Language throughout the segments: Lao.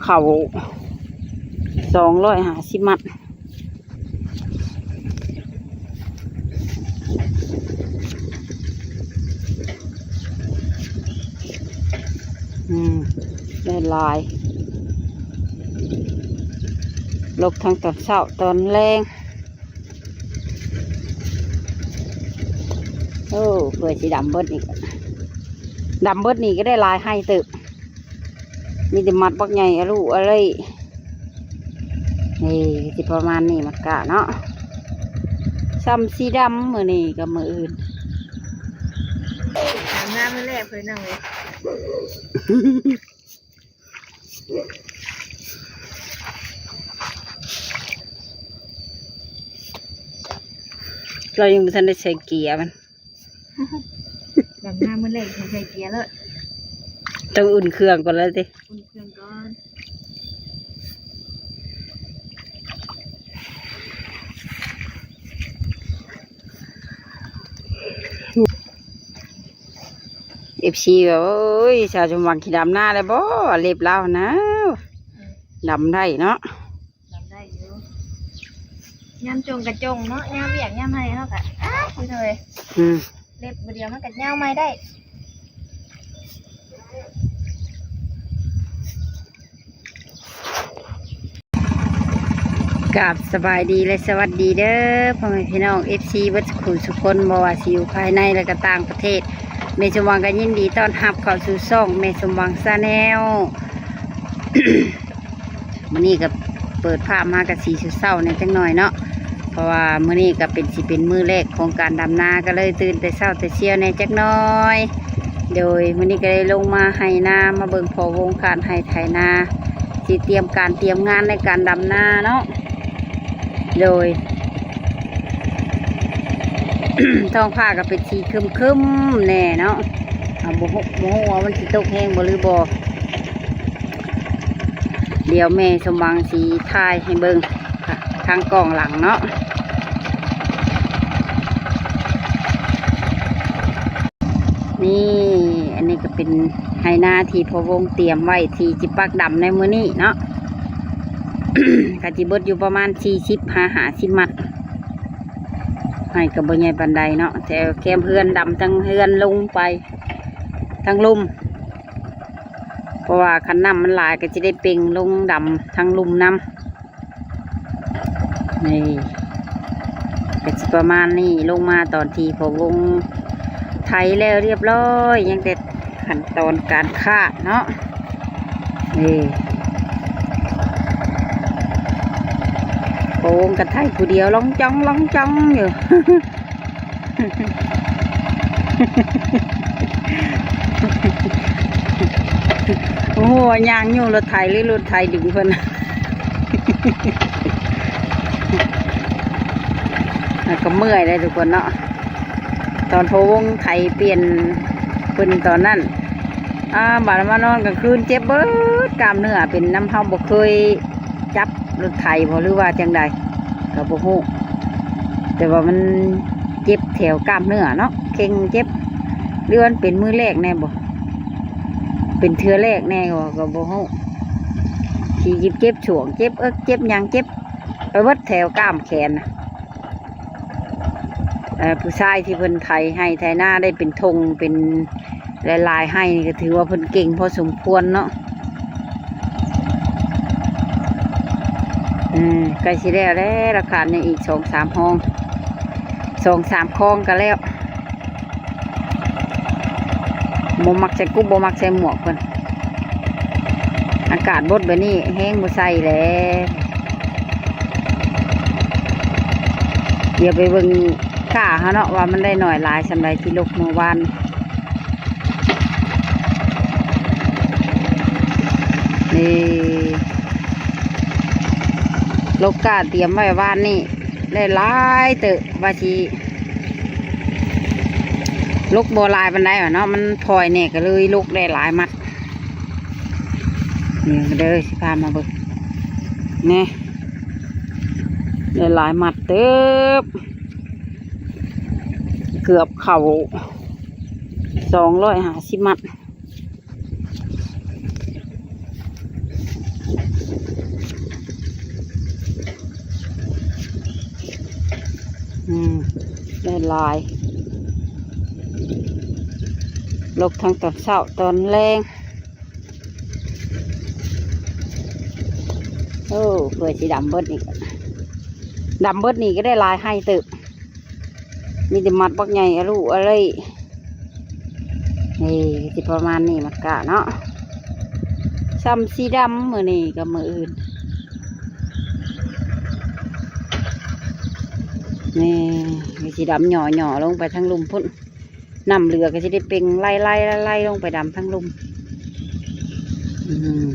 ເຂົ້າສອງຮ້ອຍຫ້າສິບມັດ. ອືມ ໄດ້ຫຼາຍ ຫຼົກທັງຕອນເຊົ້າຕອນແລງ. ໂອ້ ເພື່ອຊິດຳເບິດນີ້ ດຳເບິດນີ້ກໍໄດ້ຫຼາຍໄຮ່ເຕີບ. ມີແຕ່ມັດບັກໃຫຍ່ອະລຸອະເລີຍ. ນີ້ຊິປະມານນີ້ ມັດກະເນາະ ຊ່ຳສີດຳມື້ນີ້ກັບມື້ອື່ນ. ອາບນ້ຳມື້ແລກເພິ່ນເອົາເລີຍ ລາວຍັງບໍ່ທັນໄດ້ໃສ່ເກຍມັນ. ດຳນ້ຳມື້ແລກໃສ່ເກຍເລີຍ ຕ້ອງອຸ່ນເຄື່ອງກ່ອນແລ້ວຕິ ອຸ່ນເຄື່ອງກ່ອນ. ເອັຟຊີ ວ່າ ໂອ້ຍ ສາວສົມຫວັງຊິດຳນາໄດ້ບໍ່ ເລັບລາວນະ ດຳໄດ້ເນາະ. ດຳໄດ້ຢູ່ ຍາມຈົ່ງກະຈົ່ງເນາະ ຍາມວຽກຍາມໄຮ່ເຮົາກະ ອ້າຍ ເອີຍ ອືມ ເລັບບາດດຽວມັນກະຍາວໃໝ່ໄດ້. ກາບສະບາຍດີ ແລະ ສະຫວັດດີເດີ ພໍ່ແມ່ພີ່ນ້ອງ ເອັຟຊີ ເບິດສູ່ສູ່ຄົນ ບໍ່ວ່າຊິຢູ່ພາຍໃນ ແລະ ກະຕ່າງປະເທດ. ແມ່ສົມຫວັງກະຍິນດີຕ້ອນຮັບເຂົ້າສູ່ຊ່ອງແມ່ສົມຫວັງ Channel. ມື້ນີ້ກໍເປີດພາບມາກໍຊິເຊົ້າໆແດ່ຈັກໜ້ອຍເນາະ ເພາະວ່າມື້ນີ້ກໍເປັນ ຊິເປັນມື້ແລກຂອງການດຳນາ ກໍເລີຍຕື່ນແຕ່ເຊົ້າແຕ່ຊຽວແດ່ຈັກໜ້ອຍ. ໂດຍ ມື້ນີ້ກໍໄດ້ລົງມາໄຮ່ນາ ມາເບິ່ງພໍ່ວົງການໄຮ່ໄຖນາ ຊິຕຽມການຕຽມງານໃນການດຳນາເນາະ. ໂດຍ ທ້ອງຟ້າກໍເປັນສີຄຶ້ມໆແດ່ເນາະ ເຮົາບໍ່ຮູ້ ບໍ່ຮູ້ວ່າມັນຊິຕົກແຮງບໍ່ ຫຼືບໍ່. ດຽວແມ່ສົມຫວັງຊິຖ່າຍໃຫ້ເບິ່ງທາງກ້ອງຫຼັງເນາະ. ນີ້ ອັນນີ້ກໍເປັນໄຮ່ນາທີ່ພໍ່ວົງຕຽມໄວ້ ທີ່ຊິປັກດຳໃນມື້ນີ້ເນາະ ກໍຊິເບິດຢູ່ປະມານສີ່ສິບຫາຫ້າສິບມັດ. ໄຮ່ກໍບໍ່ໃຫຍ່ປານໃດເນາະ ແຖວແຄມເຮືອນ ດຳທັງເຮືອນລົງໄປທາງລຸ່ມ ເພາະວ່າຄັນນ້ຳມັນຫຼາຍກໍຊິໄດ້ເປັ່ງລົງດຳທາງລຸ່ມນຳ. ນີ້ກໍຊິປະມານນີ້ ລົງມາຕອນທີ່ພໍ່ວົງໄຖແລ້ວຮຽບຮ້ອຍ ຍັງແຕ່ຂັ້ນຕອນການຄາດເນາະ. ນີ້ ພໍ່ວົງກໍໄຖຜູ້ດຽວ ລອງຈອງ ລອງຈອງຢູ່. ໂອ້ໂຫ ຍ່າງຍູ້ລົດໄຖ ຫຼືລົດໄຖດຶງເພິ່ນ ແລ້ວກໍເມື່ອຍເດ້ທຸກຄົນເນາະ. ຕອນພໍ່ວົງໄຖປ່ຽນເພິ່ນຕອນນັ້ນ ອ່າ ບາດມານອນກາງຄືນເຈັບເບິດກ້າມເນື້ອ ເປັນນຳເຮົາບໍ່ເຄີຍ ຈັບລົດໄຖບໍ່ ຫຼືວ່າຈັ່ງໃດກໍບໍ່ຮູ້ ແຕ່ວ່າມັນເຈັບແຖວກ້າມເນື້ອເນາະ ເຄັ່ງເຈັບ ຫຼືວ່າມັນເປັນມື້ແລກແດ່ບໍ່ ເປັນເທື່ອແລກແດ່ບໍ່ ກໍບໍ່ຮູ້ ຊິເຈັບຊ່ວງ ເຈັບເອິກ ເຈັບຫຍັງ ເຈັບໄປເບິດແຖວກ້າມແຂນນະ. ເອີ ຜູ້ຊາຍທີ່ເພິ່ນໄຖໄຮ່ໄຖນາໄດ້ເປັນທົ່ງເປັນຫຼາຍໆໄຮ່ນີ້ ກໍຖືວ່າເພິ່ນເກັ່ງພໍສົມຄວນເນາະ. ອືມ ໃກ້ຊິແລ້ວແລ້ວ ລະຄາດຍັງອີກສອງສາມຮ່ອງ ສອງສາມຄອງກໍແລ້ວ. ບໍ່ມັກໃສ່ກຸບ ບໍ່ມັກໃສ່ໝວກເພິ່ນ ອາກາດບົດແບບນີ້ແຮງບໍ່ໃສ່ແຫຼະ. ດຽວໄປເບິ່ງກ້າເຮົາເນາະ ວ່າມັນໄດ້ໜ້ອຍຫຼາຍສ່ຳໃດ ທີ່ຫຼົກມື້ວານນີ້ ຫຼົກກ້າຕຽມໄວ້ວານນີ້ ໄດ້ຫຼາຍເຕີບ ວ່າຊິຫຼົກບໍ່ຫຼາຍປານໃດຫວາເນາະ ມັນພອຍແດ່ ກໍເລີຍຫຼົກໄດ້ຫຼາຍມັດ. ນີ້ເດີ ຊິພາມາເບິ່ງ ນີ້ ໄດ້ຫຼາຍມັດເຕີບ ເກືອບເຂົ້າສອງຮ້ອຍຫ້າສິບມັດ. ຫຼາຍ ລົກທັງຕອນເຊົ້າຕອນແລງ. ໂອ້ ເພື່ອຊິດຳເບິດນີ້ ດຳເບິດນີ້ກໍໄດ້ຫຼາຍໄຮ່ເຕີບ ມີແຕ່ມັດບັກໃຫຍ່ອະລຸອະເລີຍ. ນີ້ຊິປະມານນີ້ ມັດກະເນາະ ຊ່ຳສີດຳມື້ນີ້ກັບມື້ອື່ນ. ນີ້ ມີສີດຳຫຍໍ້ໆລົງໄປທາງລຸ່ມພຸ້ນ ນ້ຳເຫຼືອກໍຊິໄດ້ເປັ່ງໄລ່ໆໆລົງໄປດຳທາງລຸ່ມ. ອືມ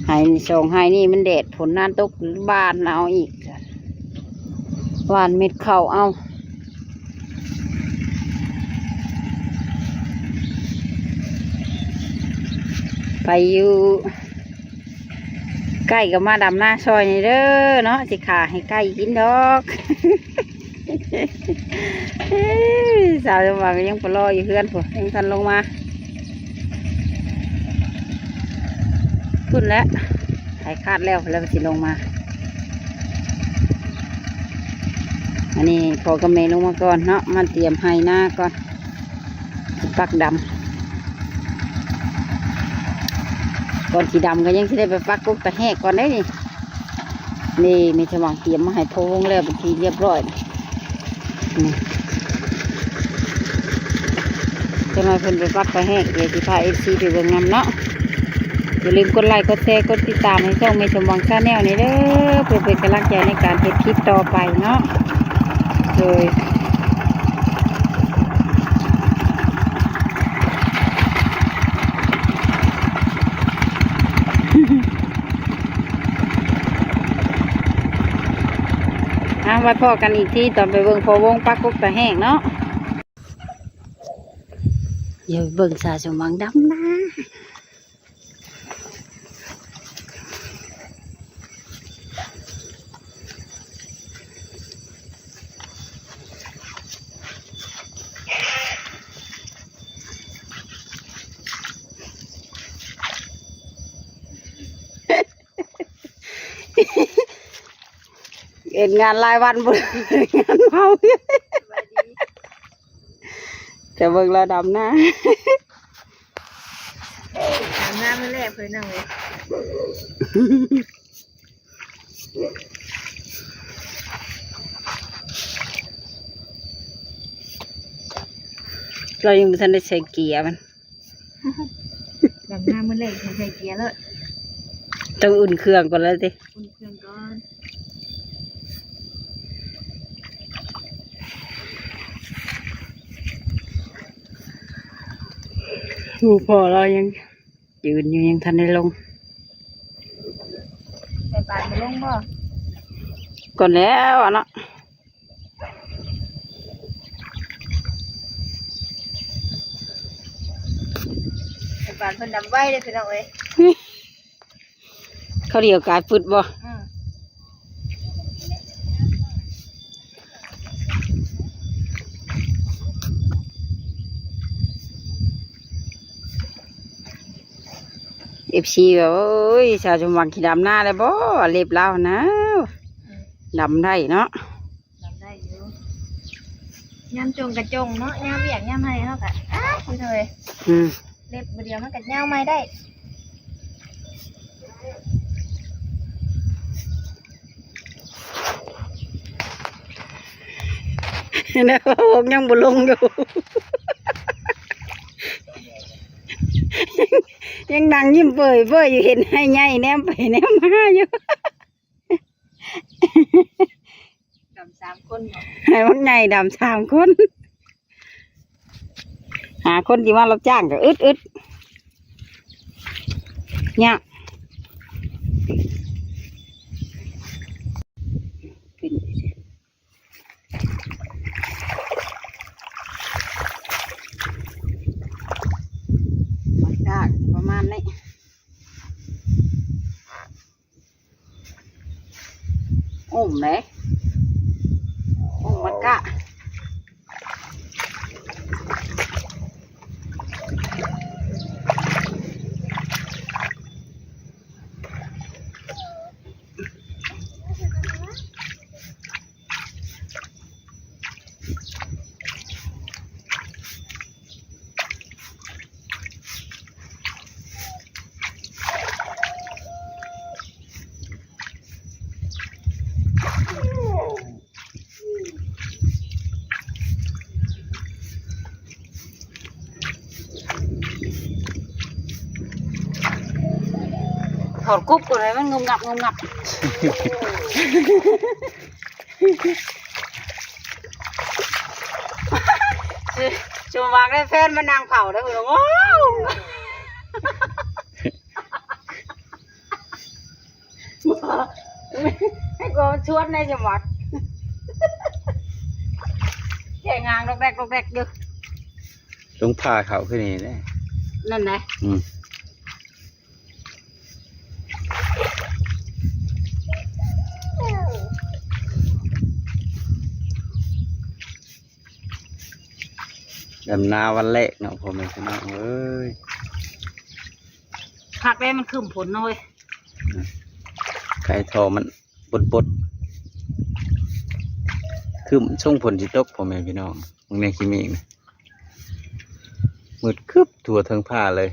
ໄຮ່ສອງໄຮ່ນີ້ມັນແດດຝົນນານຕົກ ບານເອົາອີກ ຫວ່ານເມັດເຂົ້າເອົາ. ໄປຢູ່ໃກ້ກໍມາດຳນາຊ່ອຍນີ້ເດີເນາະ ຊິຂ້າໃຫ້ໄກ່ກິນດອກ. ສາວສົມຫວັງກໍຍັງໄປລໍຢູ່ເຮືອນພຸ້ນ ຍັງບໍ່ທັນລົງມາ. ພຸ້ນແຫຼະ ໄຖຄາດແລ້ວ ແລ້ວກໍຊິລົງມາ. ອັນນີ້ພໍ່ກັບແມ່ລົງມາກ່ອນເນາະ ມາຕຽມໄຮ່ນາກ່ອນ ຊິປັກດຳ. ກ່ອນຊິດຳກໍຍັງຊິໄດ້ໄປປັກກົກຕາແຮກກ່ອນເດ້ນີ້. ນີ້ ແມ່ສະຫວ່າງຕຽມມາໃຫ້ພໍ່ວົງແລ້ວເປັນທີ່ຮຽບຮ້ອຍ. ນີ້ ຈັກໜ້ອຍເພິ່ນໄປປັກຕາແຮກ ດຽວຊິພາເອັຟຊີໄປເບິ່ງນຳເນາະ. ຢ່າລືມກົດໄລ ກົດແຊ ກົດຕິດຕາມໃຫ້ຊ່ອງແມ່ສົມຫວັງ Channel ນີ້ເດີ ເພື່ອເປັນກຳລັງໃຈໃນການເຮັດຄລິບຕໍ່ໄປເນາະ. ໂດຍ ອ່ະ ໄວ້ພໍ້ກັນອີກທີຕອນໄປເບິ່ງພໍ່ວົງປັກກົກຕາແຮກເນາະ. ດຽວເບິ່ງສາວສົມຫວັງດຳນາ. ເຮັດງານຫຼາຍວັນບໍ່ໄດ້ງານເມົາ. ສະບາຍດີ ຈະເບິ່ງລາວດຳນາ ດຳນາມື້ແລກເພິ່ນເອົາເລີຍ ລາວຍັງບໍ່ທັນໄດ້ໃສ່ເກຍມັນ. ດຳນາມື້ແລກໃສ່ເກຍເລີຍ ຕ້ອງອຸ່ນເຄື່ອງກ່ອນແລ້ວຕິ ອຸ່ນເຄື່ອງກ່ອນ. ໂອ້ ພໍ່ລາວຍັງຢືນຢູ່ ຍັງທັນໄດ້ລົງ ແມ່ປານບໍ່ລົງບໍ່? ກ່ອນແລ້ວອະເນາະ. ແມ່ປານເພິ່ນດຳໄວເດ້ພີ່ນ້ອງເອີຍ ເຂົາດຽວກາຍຟຶດບໍ່? ອືມ ເອັຟຊີ ວ່າ ໂອ້ຍ ສາວສົມຫວັງຊິດຳນາໄດ້ບໍ່? ເລັບລາວນະ ອືມ ດຳໄດ້ເນາະ ດຳໄດ້ຢູ່ ຍາມຈົ່ງກະຈົ່ງເນາະ ຍາມວຽກຍາມໄຮ່ເຮົາກະ ອ້າຍ ໂອ້ຍ ອືມ ເລັບບາດດຽວມັນກະຍາວໃໝ່ໄດ້. ຍັງບໍ່ລົງຢູ່ ຍັງນັ່ງຍິ້ມເປີຍໆຢູ່ ເຫັນໄຮ່ໃຫຍ່ແນມໄປແນມມາຢູ່. ດຳສາມຄົນເນາະ ໃຫ້ບັກໃຫຍ່ດຳສາມຄົນ ຫາຄົນທີ່ມາຮັບຈ້າງກໍອຶດໆ ຍາກ. ມັນກະປະມານນີ້. ອຸ້ມເດ້ ອຸ້ມມັນກະ. ອດກຸບກ່ອນ ໃຫ້ມັນງຶບງັບງຶບງັບ. ຊິ ຊິວາງໄດ້ແຟນມານັ່ງເຝົ້າເດີ້ ໂອ້. ໃຫ້ກວນຊວນໃນຈັງຫວັດ ແກງາງດອກແດກດອກແດກຢູ່ ຕ້ອງພາເຂົາຂຶ້ນນີ້ແຫຼະ ນັ້ນແຫຼະ ອືມ. ດຳນາວັນແລກເນາະ ພໍ່ແມ່ພີ່ນ້ອງເອີຍ ຄັກແດ່ ມັນຄຶ້ມຝົນເນາະເວີຍ ໄຄທໍ່ມັນບົດໆ ຄຶ້ມຊົງຝົນຊິຕົກ ພໍ່ແມ່ພີ່ນ້ອງ ເບິ່ງແດ່ຂີ້ເມກນະ ມືດຄຶບທົ່ວເທິງຟ້າເລີຍ.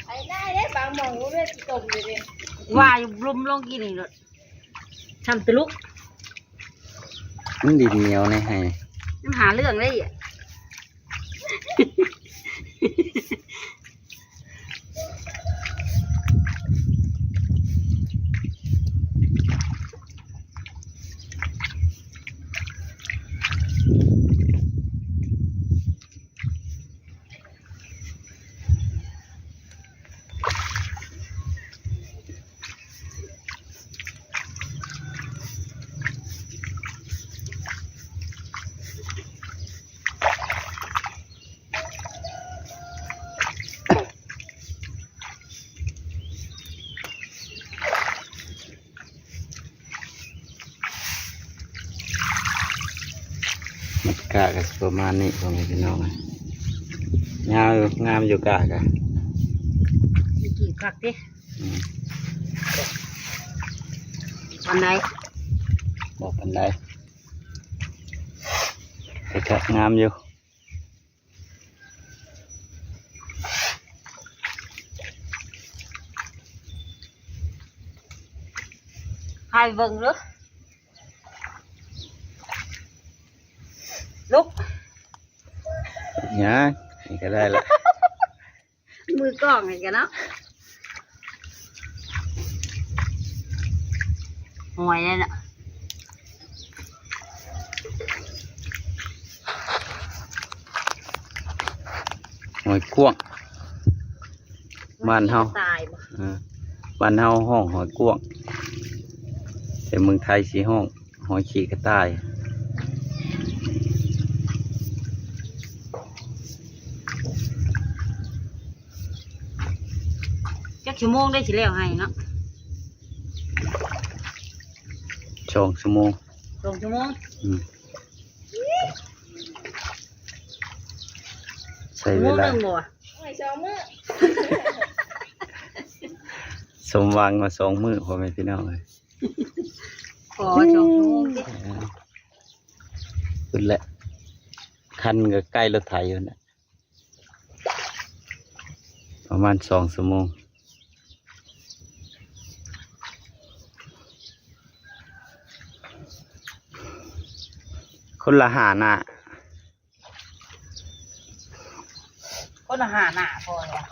ໄປໄດ້ເດ້ ບາງໝ່ອງບໍ່ແມ່ນຊິຕົມຢູ່ເດ້ ວ່າຢູ່ລຸ່ມລົງກີ້ນີ້ໂລດ ຊ່ຳຕະລຸກ ມັນດິນໜຽວໃນໄຮ່ ມັນຫາເລື່ອງໄດ້. ກະກະຊິປະມານນີ້ ພໍ່ແມ່ພີ່ນ້ອງ ຍາວຢູ່ ງາມຢູ່ ກະກະ ຊິກີບຄັກຕິ ອືມ ປານໃດ ບໍ່ປານໃດ ແຕ່ກະງາມຢູ່. ໃຫ້ເບິ່ງເດີ້ ລຸກ ຫຍັງ ນີ້ກະໄດ້ລະ ມືກ້ອງນີ້ກະເນາະ ຫອຍນັ້ນນະ ຫອຍກ້ວງ ບ້ານເຮົາ ຕາຍບໍ່ ເອີ ບ້ານເຮົາຮ້ອງຫອຍກ້ວງ ແຕ່ເມືອງໄທຊິຮ້ອງ ຫອຍຂີ້ກະຕ່າຍ ຈັກຊົ່ວໂມງໄດ້ຊິແລ້ວໄຮ່ເນາະ ສອງຊົ່ວໂມງ ສອງຊົ່ວໂມງ ອືມ ໃຊ້ເວລາ ຊົ່ວໂມງໜຶ່ງບໍ່ ໂອ້ຍ ສອງມື້ ສົມຫວັງວ່າສອງມື້ ພໍ່ແມ່ພີ່ນ້ອງເອີຍ ຂໍສອງຊົ່ວໂມງຕິ ເອີ ພຸ້ນແຫຼະ ຄັນກໍໃກ້ລົດໄຖພຸ້ນແຫຼະ ປະມານສອງຊົ່ວໂມງ ຄົນລະຫ້າໜ້າ ຄົນລະຫ້າໜ້າພໍແລ້ວ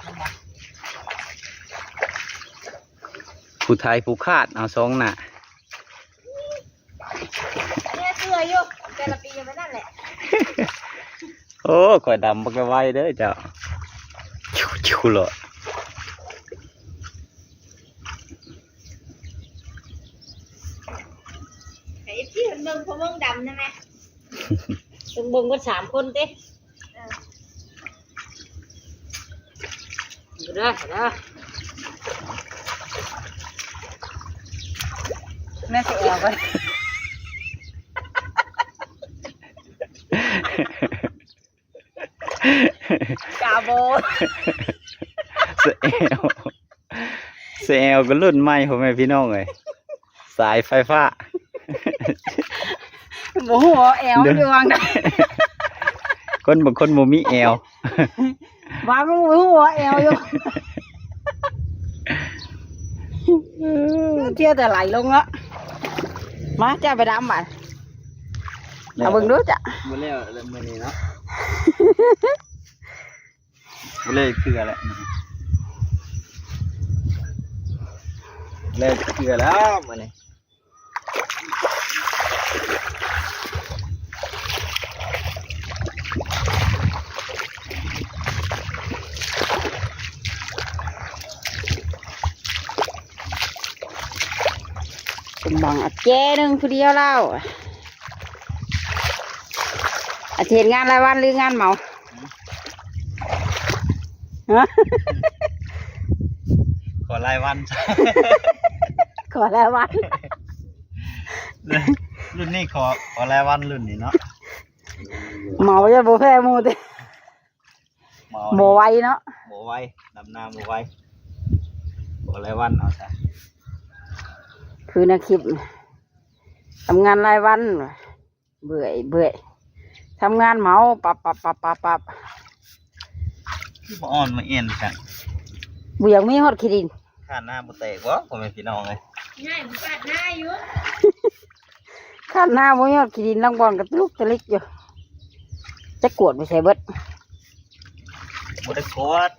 ຜູ້ໄຖຜູ້ຄາດເອົາສອງໜ້າ ເຊື່ອຢູ່ ແຕ່ລະປີເປັນນັ້ນແຫຼະ ໂອ້ ຂ້ອຍດຳບັກໄວເດີເຈົ້າ ເຈົ້າໂລດ ໃຫ້ເອັຟຊີເພິ່ນເບິ່ງ ພວກເບິ່ງດຳນະແມ່ ຕ້ອງເບິ່ງເບິດສາມຄົນຕິ ເອີ ເດີ ເດີ ແມ່ຊິແອວໄປ ກາໂບ ສະແອວ ສະແອວກໍລຸ້ນໃໝ່ ພໍ່ແມ່ພີ່ນ້ອງເອີຍ ສາຍໄຟຟ້າ ບໍ່ຮູ້ວ່າແອວຢູ່ຫວ່າງໃດ ຄົນບາງຄົນບໍ່ມີແອວ ວ່າມັນບໍ່ຮູ້ວ່າແອວຢູ່ ທ່ຽວແຕ່ໄຫຼລົງເນາະ ມາ ເຈົ້າໄປດຳບາດ ເອົາເບິ່ງດູຈ້ະ ບໍ່ແລ້ວແລ້ວມື້ນີ້ເນາະ. ບໍ່ເລີຍເຄືອແລ້ວ ເລີຍເຄືອແລ້ວມື້ນີ້. ສົມຫວັງເອົາແຈໜຶ່ງຜູ້ດຽວລາວ ອາ ຊິເຮັດງານລາຍວັນຫຼືງານເໝົາ? ຮະ? ຂໍລາຍວັນ ຂໍລາຍວັນ ລຸ້ນນີ້ຂໍ ຂໍລາຍວັນລຸ້ນນີ້ເນາະ. ເໝົາຈະບໍ່ແພ້ໝູ່ຕິ ເໝົານີ້ ບໍ່ໄວເນາະ ບໍ່ໄວ ດຳນາບໍ່ໄວ ຂໍລາຍວັນເອົາຊະ. ຄືໃນຄລິບ ທຳງານລາຍວັນ ເມື່ອຍ ເມື່ອຍ ທຳງານເໝົາ ປັບ ປັບ ປັບ ປັບ ປັບ. ຄືບໍ່ອ່ອນມາແອ່ນຊັ້ນ ບໍ່ຢາກມີຮອດຂີ້ດິນ. ຄາດນາບໍ່ແຕກບໍ່ ພໍ່ແມ່ພີ່ນ້ອງເອີຍ? ງ່າຍ ຄາດນາຢູ່ ຄາດນາບໍ່ມີຮອດຂີ້ດິນ ລາງບ່ອນກະຕຸກຕະລິກຢູ່. ຈັກກວດໄປໃສເບິດ? ບໍ່ໄດ້ກວດ.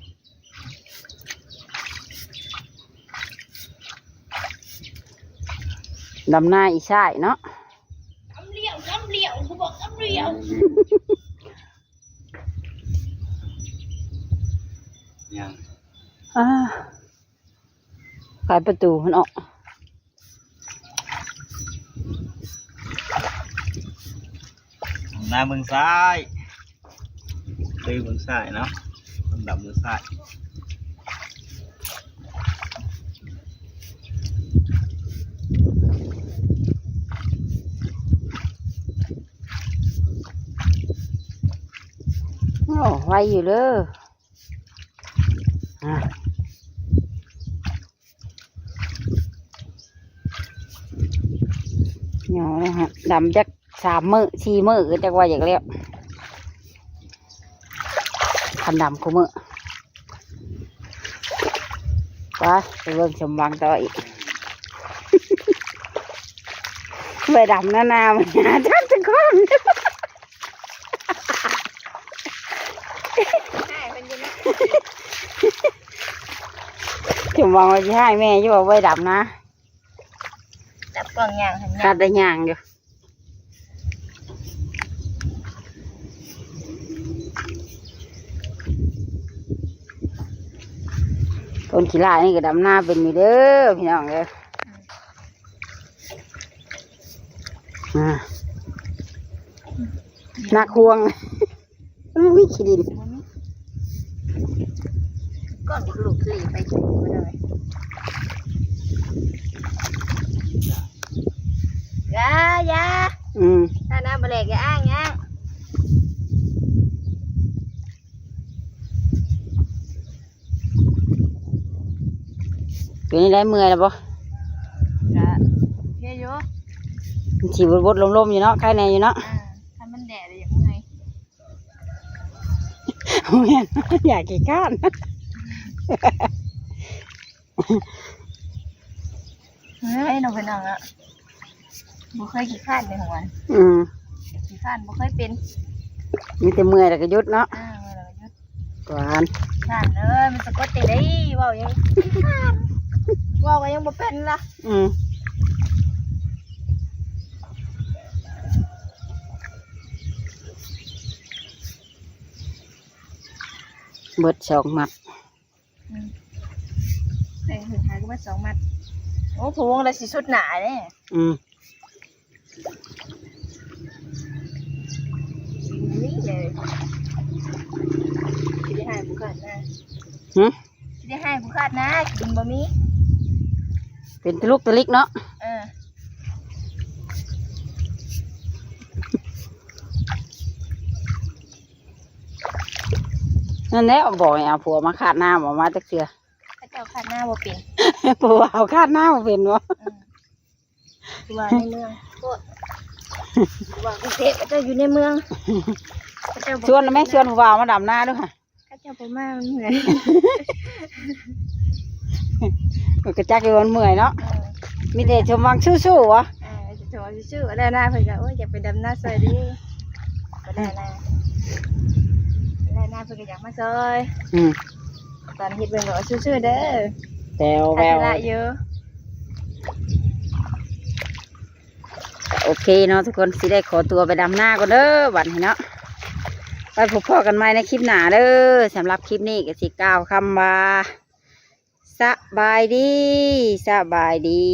ດຳນາອີກຊ້າຍເນາະ. ດຳລ້ຽວ ດຳລ້ຽວ ກູບອກດຳລ້ຽວ. ຍັງ ອ່າ ໄຂປະຕູມັນອອກ. ໜ້າເບິ່ງຊ້າຍ ຕື່ເບິ່ງຊ້າຍເນາະ ດຳເບິ່ງຊ້າຍ. ໂອ້ ໄວຢູ່ເດີ. ອ່າ ຍັງແລ້ວຮະ ດຳຈັກສາມມື້ສີ່ມື້ ກະຈັກວ່າຢາກແລ້ວ ຄັນດຳຄູ່ມື້. ໄປ ໄປເບິ່ງສົມຫວັງຕໍ່ອີກ ໄປດຳນານາມັນຍາກຈັກຄົນ. ສົມຫວັງວ່າຊິຮ້າຍແມ່ຢູ່ວ່າບໍ່ໄດ້ດຳນາ ຈັບກ້ອງຍ່າງຫັ້ນ ຄາດໄດ້ຍ່າງຢູ່. ຄົນຂີ້ລ້ານີ້ກະດຳນາເປັນຢູ່ເດີພີ່ນ້ອງເອີຍ. ອ່າ ໜັກຫ່ວງ ມັນບໍ່ມີຂີ້ດິນ ກ້ອນລູກຂີ້ໄປກິນບໍ່ໄດ້. ຢ່າ ຢ່າ ອືມ ຖ້ານ້ຳບໍ່ແຫຼກ ຢ່າອ້າງ ຢ່າອ້າງ. ເປັນຈັ່ງໃດ ເມື່ອຍແລ້ວບໍ່? ກະໂອເຄຢູ່ ມັນຊິບົດໆລົມໆຢູ່ເນາະ ໄຄແນ່ຢູ່ເນາະ. ອ່າ ຄັນມັນແດດລະຢາກເມື່ອຍ ແມ່ນ ຢາກຂີ້ຄ້ານ. ເອີຍ ນ້ອງເພິ່ນນ້ອງເນາະ ບໍ່ເຄີຍຂີ້ຄ້ານເລີຍຫວາ ອືມ ຂີ້ຄ້ານບໍ່ເຄີຍເປັນ ມີແຕ່ເມື່ອຍແລ້ວກະຢຸດເນາະ. ອ່າ ເມື່ອຍແລ້ວກະຢຸດ ກວານ ຂ້ານເອີຍ ມັນສະກົດຈັ່ງໃດ ເວົ້າຍັງ ເວົ້າກະຍັງບໍ່ເປັນລະ. ອືມ ເບິດສອງມັດ. ອືມ ໃສ່ຫາກະເບິດສອງມັດ. ໂອ້ ພະວົງລະຊິສຸດໜ້າເດ້. ອືມ ນີ້ເລີຍ ຊິໄດ້ໃຫ້ຜູ້ຂາດນາ. ຫື? ຊິໄດ້ໃຫ້ຜູ້ຂາດນາ ກິນບໍ່ມີ ເປັນຕະລຸກຕະລິກເນາະ. ເອີ ນັ້ນແຫຼະ ບອກໃຫ້ເອົາຜົວມາຂາດນາ ບໍ່ມາຈັກເທື່ອ. ເຂົາເຈົ້າຂາດນາບໍ່ເປັນ ຜູ້ບ່າວຂາດນາບໍ່ເປັນບໍ? ອືມ ວ່າໃນເມືອງໂພດ ວ່າກຸງເທບ ເຂົາເຈົ້າຢູ່ໃນເມືອງ ເຂົາເຈົ້າບໍ່ ຊວນແມ່ ຊວນຜູ້ບ່າວມາດຳນາດູຫະ. ເຂົາເຈົ້າບໍ່ມາ ມັນເມື່ອຍ ກະຈັກຢູ່ວ່າມັນເມື່ອຍເນາະ. ເອີ ມີແຕ່ສົມຫວັງສູ້ໆຫວະ. ເອີ ສົມຫວັງສູ້ໆ ແລ້ວນາເພິ່ນກະ ໂອ້ຍ ຢາກໄປດຳນາຊ່ອຍເດ້ ບໍ່ໄດ້ນາ ແລ້ວ ງານເພິ່ນກໍຢາກມາຊ່ອຍ ອືມ ຕອນເຮັດເບິ່ງກໍສູ້ໆເດີ ແຕ່ວແວວ ອາດຈະລະຢູ່ ກໍໂອເຄເນາະທຸກຄົນ ຊິໄດ້ຂໍຕົວໄປດຳນາກ່ອນເດີ ບັດນີ້ເນາະ ໄວ້ພົບພໍ້ກັນໃໝ່ໃນຄລິບໜ້າເດີ ສຳລັບຄລິບນີ້ກໍຊິກ່າວຄຳວ່າ ສະບາຍດີ ສະບາຍດີ.